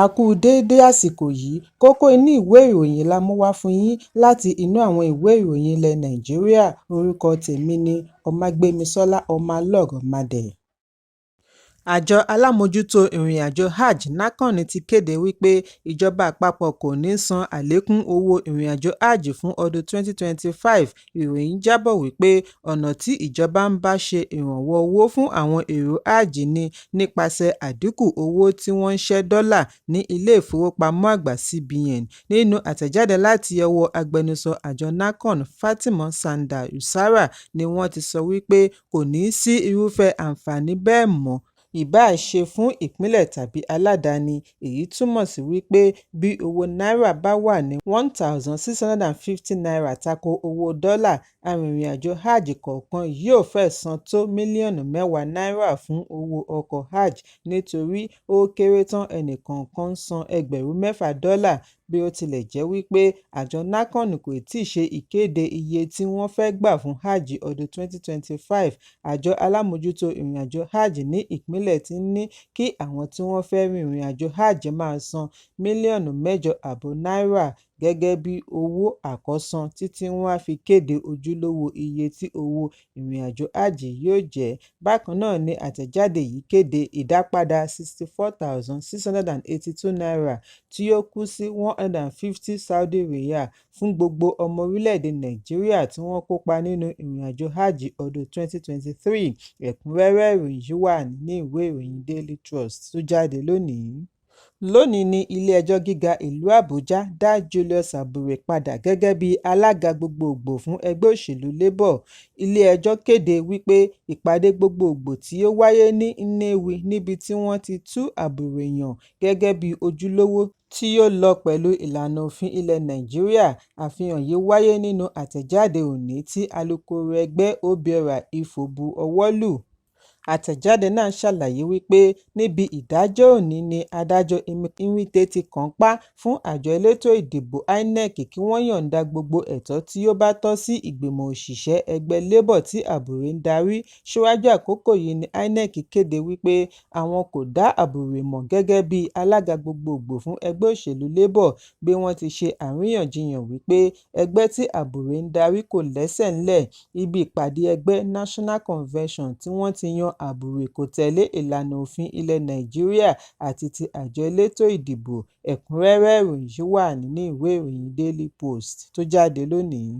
A kú déédé àsìkò yìí. Kókó inú ìwé ìròyìn la mú wá fún yín láti inú àwọn ìwé ìròyìn ilẹ̀ Nàìjíríà. Orúkọ tèmi ni Ọmágbémisọ́lá Ọmọlọ́rọ̀mádé. Àjọ alámòójútó ìrìnàjò Hajj NAHCON ti kéde wípé ìjọba àpapọ̀ kò ní san àlékún owó ìrìnàjò Hajj fún ọdún 2025. Ìròyìn jábọ̀ wípé ọ̀nà tí ìjọba ń bá ṣe ìrànwọ́ owó fún àwọn èrò Hajj ní nípasẹ̀ àdínkù owó tí wọ́n ń ṣẹ́ dọ́là ní Ilé Ìfowópamọ́ Àgbà CBN. Nínú àtẹ̀jáde láti ọwọ́ agbẹnusọ àjọ NAHCON, Fatima Sanda Usara, ni wọ́n ti sọ wípé kò ní sí irúfẹ́ àǹfààní bẹ́ẹ̀ mọ́, ìbáà ṣe fún ìpínlẹ̀ tàbí aládàáni. Èyí túmọ̀ sí wípé bí owó náírà bá wà ní ₦1,650 tako owó dọ́là, arìnrìn-àjò Hajj kọ̀ọ̀kan yóò fẹ́ẹ̀ san tó mílíọ̀nù 10 náírà fún owó ọkọ̀ Hajj nítorí ó kéré tán ẹnì-kọ̀ọ̀kan ń san ẹgbẹ̀rún 6 dọ́là. Bí ó tilẹ̀ jẹ́ wípé àjọ NAHCON kò tíì ṣe ìkéde iye tí wọ́n fẹ́ gbà fún Hajj ọdún 2025, àjọ alámòójútó ìrìnàjò Hajj ní ìpínlẹ̀ ti ní kí àwọn tí wọ́n fẹ́ rìnrìn-àjò Hajj máa san mílíọ̀nù 8.5 náírà gẹ́gẹ́ bí owó àkọ́san títí wọ́n á fi kéde ojúlówó iye tí owó ìrìnàjò Hajj yóò jẹ́. Bákan náà ni àtẹ̀jáde yìí kéde ìdápadà ₦64,682 tí ó kù sí 150 Saudi Riyal fún gbogbo ọmọ orílẹ̀-èdè Nàìjíríà tí wọ́n kópa nínú ìrìnàjò Hajj ọdún 2023. Ẹ̀kúnrẹ́rẹ́ ìròyìn yìí wà nínú ìwé ìròyìn Daily Trust tó jáde lónìí. Lónìí ní Ilé-ẹjọ́ Gíga ìlú Àbújá dá Julius Abure padà gẹ́gẹ́ bí alága gbogboògbò fún ẹgbẹ́ òṣèlú Labour. Ilé-ẹjọ́ kéde wípé ìpàdé gbogboògbò tí ó wáyé ní Nnewi níbi tí wọ́n ti tú Abure yàn gẹ́gẹ́ bí ojúlówó tí ó lọ pẹ̀lú ìlànà òfin ilẹ̀ Nàìjíríà. Àfihàn yìí wáyé nínú àtẹ̀jáde òní tí alukoro ẹgbẹ́ Obiora Ifo bu ọwọ́ lù. Àtẹ̀jáde náà ṣàlàyé wípé níbi ìdájọ́ òní ni adájọ́ Nwite ti kànńpá fún àjọ elétò ìdìbò INEC kí wọ́n yọ̀ǹda gbogbo ẹ̀tọ́ tí ó bá tọ́ sí ìgbìmọ̀ òṣìṣẹ́ ẹgbẹ́ Labour tí Abure ń darí. Síwájú àkókò yìí ní INEC kéde wípé àwọn kò dá Abure mọ̀ gẹ́gẹ́ bí alága gbogboògbò fún ẹgbẹ́ òṣèlú Labour bí wọ́n ti ṣe àríyànjiyàn wípé ẹgbẹ́ tí Abure ń darí kò lẹ́sẹ̀ ńlẹ̀. Ibi ìpàdé ẹgbẹ́ National Convention tí wọ́n ti yan Abure kò tẹ̀lé ìlànà òfin ilẹ̀ Nàìjíríà àti ti àjọ elétò ìdìbò. Ẹ̀kúnrẹ́rẹ́ ìròyìn yìí wà nínú ìwé ìròyìn Daily Post tó jáde lónìí.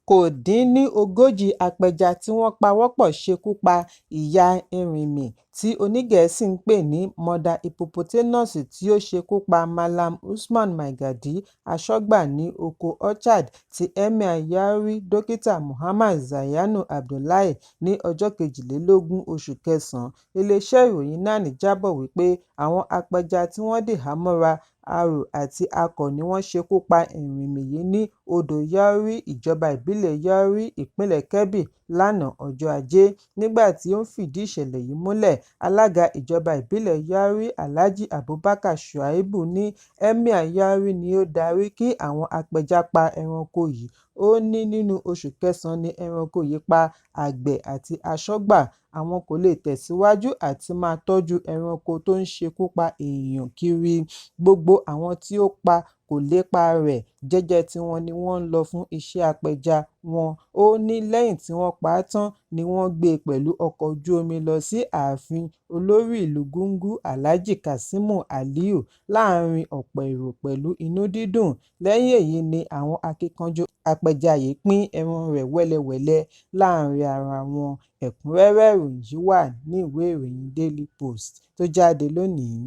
Kò dín ní 40 apẹja tí wọ́n pawọ́pọ̀ ṣekú pa ìyá erinmi tí oníGẹ̀ẹ́sì ń pè ní mother hippopotamus tí ó ṣekú pa Mallam Usman Maigari, aṣọ́gbà ní oko Orchard ti Emir Yauri Dókítà Muhammad Zayyanu Abdullahi ní ọjọ́ 22 oṣù kẹsàn-án. Ilé-iṣẹ́ ìròyìn NAN jábọ̀ wípé àwọn apẹja tí wọ́n dìhámọ́ra, arò àti akọ ni wọ́n ṣekú pa erinmi yìí ní odò Yauri, ìjọba ìbílẹ̀ Yauri, ìpínlẹ̀ Kebbi lánàá ọjọ́ Ajé. Nígbà tí ó ń fìdí ìṣẹ̀lẹ̀ yìí múlẹ̀, alága ìjọba ìbílẹ̀ Yauri, Alhaji Abubakar Shua'ibu ní Emir Yauri ni ó darí kí àwọn apẹja pa ẹranko yìí. Ó ní nínú oṣù kẹsàn-án ni ẹranko yìí pa àgbẹ̀ àti aṣọ́gbà. Àwọn kò lè tẹ̀síwájú àti máa tọ́jú ẹranko tó ń ṣekú pa èèyàn kiri. Gbogbo àwọn tí ó pa kò lépa rẹ̀, jẹ́jẹ́ tiwọn ni wọ́n ń lọ fún iṣẹ́ apẹja wọn. Ó ní lẹ́yìn tí wọ́n pa á tán ni wọ́n gbé e pẹ̀lú ọkọ̀ ojú-omi lọ sí ààfin olórí ìlú Gungu, Alhaji Kasimu Aliu, láàárín ọ̀pọ̀ èrò pẹ̀lú inú dídùn. Lẹ́yìn èyí ni àwọn akíkanjú apẹja yìí pín ẹran rẹ̀ wẹ́lẹwẹ̀lẹ láàárín ara wọn. Ẹ̀kúnrẹ́rẹ́ ìròyìn yìí wà nínú ìwé ìròyìn Daily Post tó jáde lónìí.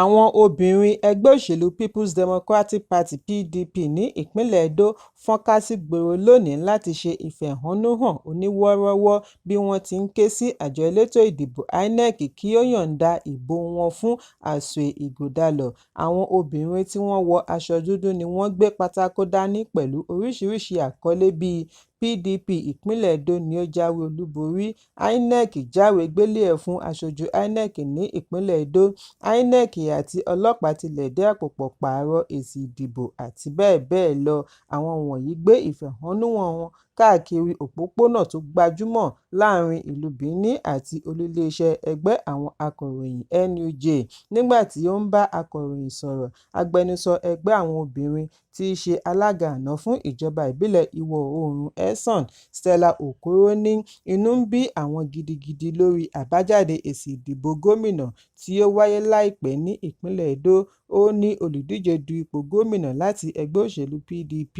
Àwọn obìnrin ẹgbẹ́ òṣèlú Peoples Democratic Party (PDP) ní ìpínlẹ̀ Edo fọ́nká sígboro lónìí láti ṣe ìfẹ̀hónúhàn oníwọ́ọ́rọ́wọ́ bí wọ́n ti ń ké sí àjọ elétò ìdìbò INEC kí ó yọ̀ǹda ìbò wọn fún Asue Ighodalo. Àwọn obìnrin tí wọ́n wọ aṣọ dúdú ni wọ́n gbé pátákó dání pẹ̀lú oríṣiríṣi àkọlé bíi PDP ìpínlẹ̀ Edo ni ó jáwé olúborí, INEC jáwèé gbélé-ẹ̀ fún aṣojú INEC ní ìpínlẹ̀ Edo, INEC àti ọlọ́pàá ti lẹ̀dí àpò pọ̀ pààrọ̀ èsì ìdìbò àti bẹ́ẹ̀ bẹ́ẹ̀ lọ. Àwọn wọ̀nyí gbé ìfẹ̀hónúhàn wọn káàkiri òpópónà tó gbajúmọ̀ láàárín ìlú Benin àti olú-iléeṣẹ́ ẹgbẹ́ àwọn akọ̀ròyìn NUJ. Nígbà tí ó ń bá akọ̀ròyìn sọ̀rọ̀, agbẹnusọ ẹgbẹ́ àwọn obìnrin tí í ṣe alága àná fún ìjọba ìbílẹ̀ Ìwọ̀-oòrùn Esan, Stella Okoro ní inú ń bí àwọn gidigidi lórí àbájáde èsì ìdìbò gómìnà tí ó wáyé láìpẹ́ ní ìpínlẹ̀ Edo. Ó ní olùdíje du ipò gómìnà láti ẹgbẹ́ òṣèlú PDP,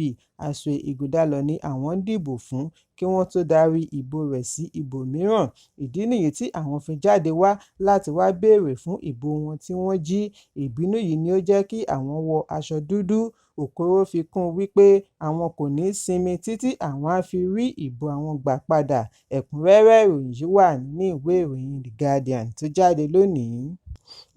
Asue Ighodalo ni àwọn dìbò fún kí wọ́n tó darí ìbò rẹ̀ sí ibòmíràn, ìdí nìyí tí àwọn fi jáde wá láti wá béèrè fún ìbò wọn tí wọ́n jí, ìbínú yìí ni ó jẹ́ kí àwọn wọ aṣọ dúdú. Okoro fi kún un wípé àwọn kò ní sinmi títí àwọn á fi rí ìbò àwọn gbà padà. Ẹ̀kúnrẹ́rẹ́ ìròyìn yìí wà nínú ìwé ìròyìn The Guardian tó jáde lónìí.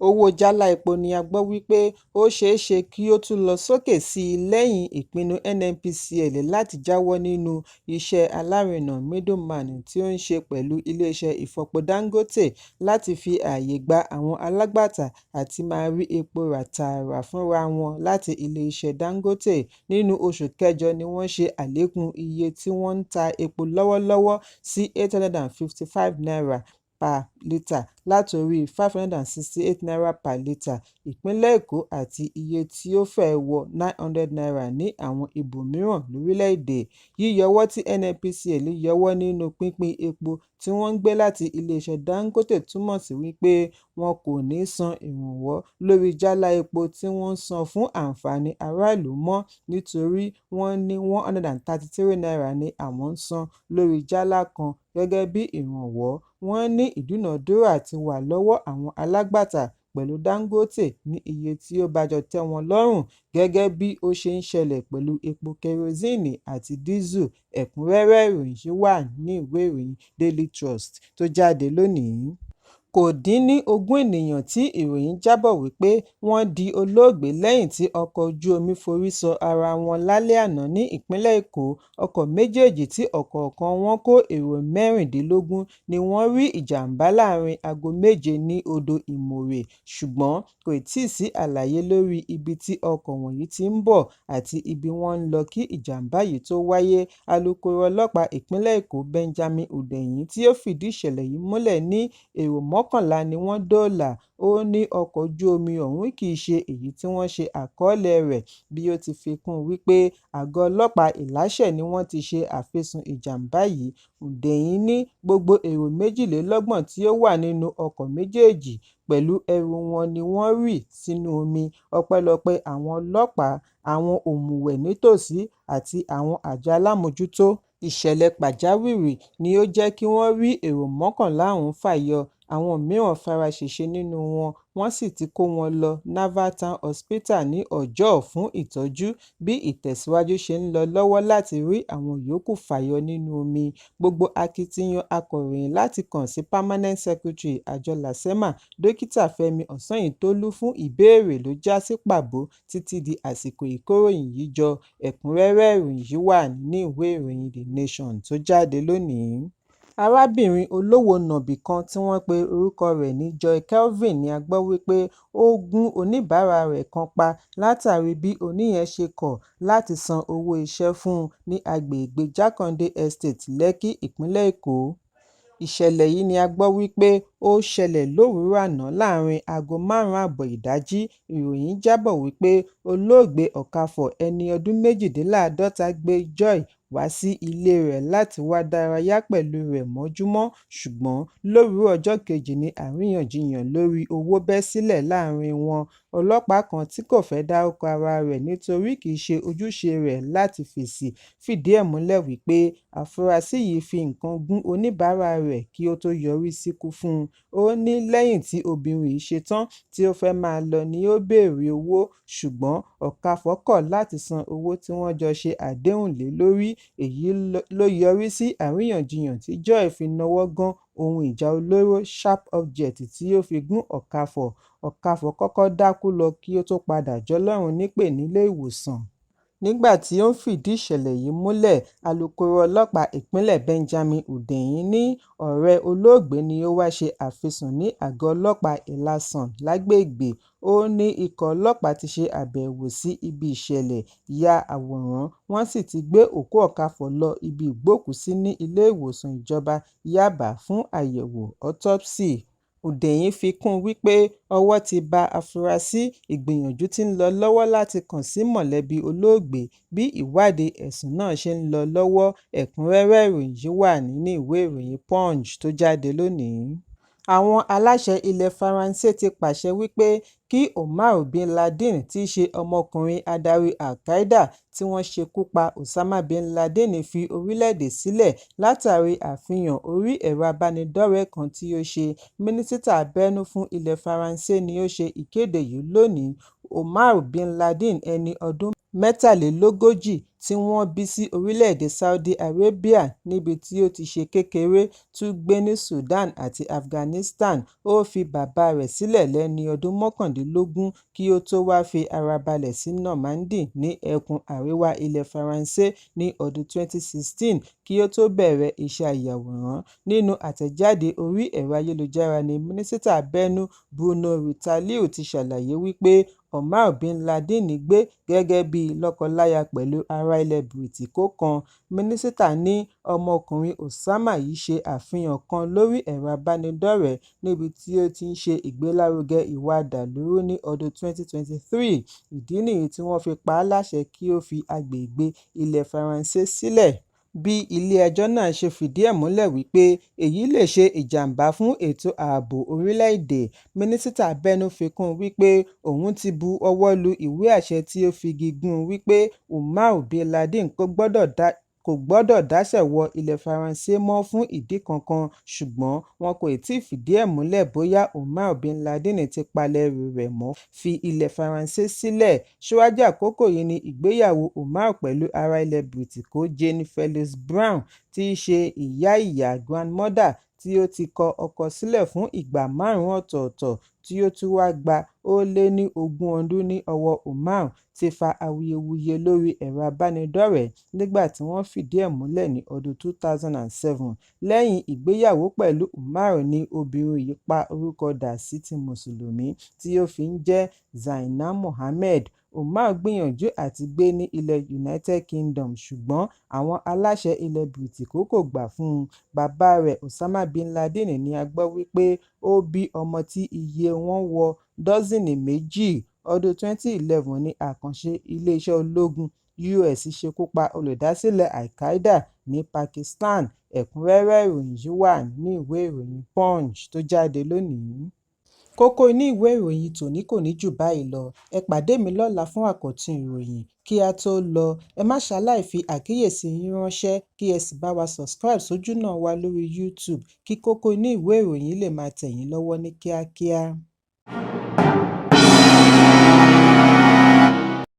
Owó jálá epo ni a gbọ́ wípé ó ṣeé ṣe kí ó tún lọ sókè sí i lẹ́yìn ìpinnu NNPCL láti jáwọ́ nínú iṣẹ́ alárinà (middleman) tí ó ń ṣe pẹ̀lú ilé-iṣẹ́ ìfọpo Dangote láti fi ààyè gba àwọn alágbàtà àti máa rí epo rà tààrà fúnra wọn láti ilé-iṣẹ́ Dangote. Nínú oṣù kẹjọ ni wọ́n ṣe àlékún iye tí wọ́n ń ta epo lọ́wọ́lọ́wọ́ sí ₦855 per litre látorí ₦568 per litre ìpínlẹ̀ Èkó àti iye tí ó fẹ́ẹ̀ wọ ₦900 ní àwọn ibòmíràn lórílẹ̀-èdè. Yíyọwọ́ tí NNPCL yọwọ́ nínú pínpín epo tí wọ́n ń gbé láti ilé-iṣẹ́ Dangote túmọ̀ sí wípé wọn kò ní san ìrànwọ́ lórí jálá epo tí wọ́n ń san fún àǹfààní aráàlú mọ́ nítorí wọ́n ní ₦133 ni àwọn ń san lórí jálá kan gẹ́gẹ́ bí ìrànwọ́. Wọ́n ní ìdúnàádúrà ti wà lọ́wọ́ àwọn alágbàtà pẹ̀lú Dangote ní iye tí ó bá jọ tẹ́ wọn lọ́rùn gẹ́gẹ́ bí ó ṣe ń ṣẹlẹ̀ pẹ̀lú epo kẹrosíìnì àti dísù. Ẹ̀kúnrẹ́rẹ́ ìròyìn yìí wà nínú ìwé ìròyìn Daily Trust tó jáde lónìí. Kò dín ní 20 ènìyàn tí ìròyìn jábọ̀ wípé wọ́n di olóògbé lẹ́yìn tí ọkọ̀ ojú omi forí sọ ara wọn lálẹ́ àná ní ìpínlẹ̀ Èkó. Ọkọ̀ méjèèjì tí ọ̀kọ̀ọ̀kan wọn kó èrò 16 ni wọ́n rí ìjàmbá láàárín aago 7 ní odò Ìmọ̀rè, ṣùgbọ́n kò tíì sí àlàyé lórí ibi tí ọkọ̀ wọ̀nyí ti ń bọ̀ àti ibi wọ́n ń lọ kí ìjàmbá yìí tó wáyé. Alukoro ọlọ́pàá ìpínlẹ̀ Èkó Benjamin Hundeyin tí ó fìdí ìṣẹ̀lẹ̀ yìí múlẹ̀ ní èrò 11 ni wọ́n dóòlà. Ó ní ọkọ̀ ojú omi ọ̀hún kì í ṣe èyí tí wọ́n ṣe àkọọ́lẹ̀ rẹ̀ bí ó ti fi kún un wípé àgọ́ ọlọ́pàá Ìláṣẹ̀ ni wọ́n ti ṣe àfisùn ìjàmbá yìí. Hundeyin ní gbogbo èrò 22 tí ó wà nínú ọkọ̀ méjèèjì pẹ̀lú ẹrù wọn ni wọ́n rì sínú omi, ọpẹ́lọpẹ́ àwọn ọlọ́pàá, àwọn òmùwẹ̀ nítòsí àti àwọn àjọ alámòójútó ìṣẹ̀lẹ̀ pàjáwìrì ni ó jẹ́ kí wọ́n rí èrò 11 ọ̀hún fà yọ, àwọn mìíràn fara ṣèṣe nínú wọn, wọ́n sì ti kó wọn lọ Naval Town Hospital ní Ọjọ́ọ̀ fún ìtọ́jú bí ìtẹ̀síwájú ṣe ń lọ lọ́wọ́ láti rí àwọn yòókù fà yọ nínú omi. Gbogbo akitiyan akọ̀ròyìn láti kàn sí Permanent Secretary àjọ LASEMA, Dókítà Fẹ́mi Ọ̀sanyìntólú fún ìbéèrè ló já sí pàbó títí di àsìkò ìkóròyìnjọ yìí. Ẹ̀kúnrẹ́rẹ́ ìròyìn yìí wà nínú ìwé ìròyìn The Nation tó jáde lónìí. Arábìnrin olówò nàbì kan tí wọ́n pe orúkọ rẹ̀ ní Joy Kelvin ni a gbọ́ wípé ó gún oníbàárà rẹ̀ kan pa látàrí bí oníyẹn ṣe kọ̀ láti san owó iṣẹ́ fún un ní agbègbè Jakande Estate, Lekki, ìpínlẹ̀ Èkó. Ìṣẹ̀lẹ̀ yìí ni a gbọ́ wípé ó ṣẹlẹ̀ lówùúrọ̀ àná láàárín aago 5:30 ìdájí. Ìròyìn jábọ̀ wípé olóògbé Okafor, ẹni ọdún 52, gbé Joy wá sí ilé rẹ̀ láti wá dárayá pẹ̀lú rẹ̀ mọ́júmọ́, ṣùgbọ́n lówùúrọ̀ ọjọ́ kejì ni àríyànjiyàn lórí owó bẹ́ sílẹ̀ láàárín wọn. Ọlọ́pàá kan tí kò fẹ́ dárúkọ ara rẹ̀ nítorí kì í ṣe ojúṣe rẹ̀ láti fèsì fìdí ẹ̀ múlẹ̀ wípé àfúrásì yìí fi nǹkan gún oníbàárà rẹ̀ kí ó tó yọrí síkú fún un. Ó ní lẹ́yìn tí obìnrin yìí ṣetán tí ó fẹ́ máa lọ ni ó béèrè owó, ṣùgbọ́n Okafor kọ̀ láti san owó tí wọ́n jọ ṣe àdéhùn lé lórí. Èyí ló yọrí sí àríyànjiyàn tí Joy fi nawọ́ gán ohun ìjà olóró sharp object tí ó fi gún Okafor. Okafor kọ́kọ́ dákú lọ kí ó tó padà jọlọ́run nípè nílé ìwòsàn. Nígbà tí ó ń fìdí ìṣẹ̀lẹ̀ yìí múlẹ̀, alūkkóró ọlọ́pàá ìpínlẹ̀ Benjamin Hundeyin ní ọ̀rẹ́ olóògbé ni ó wáá ṣe àfisùn ní àgọ́ ọlọ́pàá Ìlasàn lágbègbè. Ó ní ikọ̀ ọlọ́pàá ti ṣe àbẹ̀wò sí ibi ìṣẹ̀lẹ̀, ya àwòrán, wọ́n sì ti gbé òkú Okafor lọ ibi ìgbókùú-sí ní Ilé-ìwòsàn Ìjọba Yábàá fún àyẹ̀wò autopsy. Hundeyin fi kún un wípé ọwọ́ ti ba afurasí, ìgbìyànjú tí ń lọ lọ́wọ́ láti kàn sí mọ̀lẹ́bí olóògbé bí ìwádìí ẹ̀sùn náà ṣe ń lọ lọ́wọ́. Ẹ̀kúnrẹ́rẹ́ ìròyìn yìí wà nínú ìwé ìròyìn Punch tó jáde lónìí. Àwọn aláṣẹ ilẹ̀ Faransé ti pàṣẹ wípé kí Omar bin Laden tí í ṣe ọmọkùnrin adarí al-Qaeda tí wọ́n ṣekú pa Osama bin Laden fi orílẹ̀-èdè sílẹ̀ látàrí àfihàn orí ẹ̀rọ abánidọ́rẹ̀ẹ́ kan tí ó ṣe. Mínísítà abẹ́nú fún ilẹ̀ Faransé ni ó ṣe ìkéde yìí lónìí. Omar bin Laden, ẹni ọdún 43 tí wọ́n bí sí orílẹ̀-èdè Saudi Arabia níbi tí ó ti ṣe kékeré, tún gbé ní Sudan àti Afghanistan. Ó fi bàbá rẹ̀ sílẹ̀ lẹ́ni ọdún 19 kí ó tó wá fi ara balẹ̀ sí Normandy ní ẹkùn àríwá ilẹ̀ Faransé ní ọdún 2016 kí ó tó bẹ̀rẹ̀ iṣẹ́ ayàwòrán. Nínú àtẹ̀jáde orí ẹ̀rọ ayélujára ni Mínísítà abẹ́nú Bruno Retailleau ti ṣàlàyé wípé Omar bin Laden gbé gẹ́gẹ́ bíi lọ́kọ-láya pẹ̀lú ará ilẹ̀ Bìrìtìkó kan. Mínísítà ní ọmọkùnrin Osama yìí ṣe àfihàn kan lórí ẹ̀rọ abánidọ́rẹ̀ẹ́ níbi tí ó ti ń ṣe ìgbélárugẹ ìwà àdàlúrú ní ọdún 2023. Ìdí nìyí tí wọ́n fi pa á láṣẹ kí ó fi agbègbè ilẹ̀ Faransé sílẹ̀. Bí ilé-ẹjọ́ náà ṣe fìdí ẹ̀ múlẹ̀ wípé èyí lè ṣe ìjàm̀bá fún ètò ààbò orílẹ̀-èdè. Mínísítà abẹ́nú fi kún un wípé òun ti bu ọwọ́ lu ìwé àṣẹ tí ó figi gún wípé Umar bin Laden kò gbọdọ̀ dáṣẹ̀ wọ ilẹ̀ Faransé mọ́ fún ìdí kankan, ṣùgbọ́n wọn kò tíì fìdí ẹ̀ múlẹ̀ bóyá Umar bin Laden ti palẹ̀ ẹrù rẹ̀ mọ́ fi ilẹ̀ Faransé sílẹ̀. Síwájú àkókò yìí ni ìgbéyàwó Umar pẹ̀lú ará ilẹ̀ Bìrìtìkó Jane Felix Brown tí í ṣe ìyá ìyá (grandmother) tí ó ti kọ ọkọ sílẹ̀ fún ìgbà márùn-ún ọ̀tọ̀ọ̀tọ̀ tí ó tún wá gba ó lé ní 20 ọdún ní ọwọ́ Umar, ti fa awuyewuye lórí ẹ̀rọ abánidọ́rẹ̀ẹ́ nígbà tí wọ́n fìdí ẹ̀ múlẹ̀ ní ọdún 2007. Lẹ́yìn ìgbéyàwó pẹ̀lú Umar ni obìnrin yìí pa orúkọ dà sí ti Mùsùlùmí tí ó fi ń jẹ́ Zainab Mohammed. Umar gbìyànjú àti gbé ní ilẹ̀ United Kingdom ṣùgbọ́n àwọn aláṣẹ ilẹ̀ Bìrìtìkó kò gbà fún un. Bàbá rẹ̀ Osama bin Laden ni a gbọ́ wípé ó bí ọmọ tí iye wọn wọ dọ́sìnì méjì. Ọdún 2011 ní àkànṣe iléeṣẹ́ ológun US ṣekú pa olùdásílẹ̀ al-Qaeda ní Pakistan. Ẹ̀kúnrẹ́rẹ́ ìròyìn yìí wà nínú ìwé ìròyìn Punch tó jáde lónìí. Kókó inú ìwé ìròyìn tòní kò ní jù báyìí lọ. Ẹ pàdé mi lọ́la fún àkọ́tún ìròyìn. Kí á tó lọ, ẹ má ṣaláì fi àkíyèsí yín ránṣẹ́ kí ẹ sì bá wa subscribe sójúnà wa lórí YouTube kí kókó inú ìwé ìròyìn lè máa tẹ̀ yín lọ́wọ́ ní kíákíá.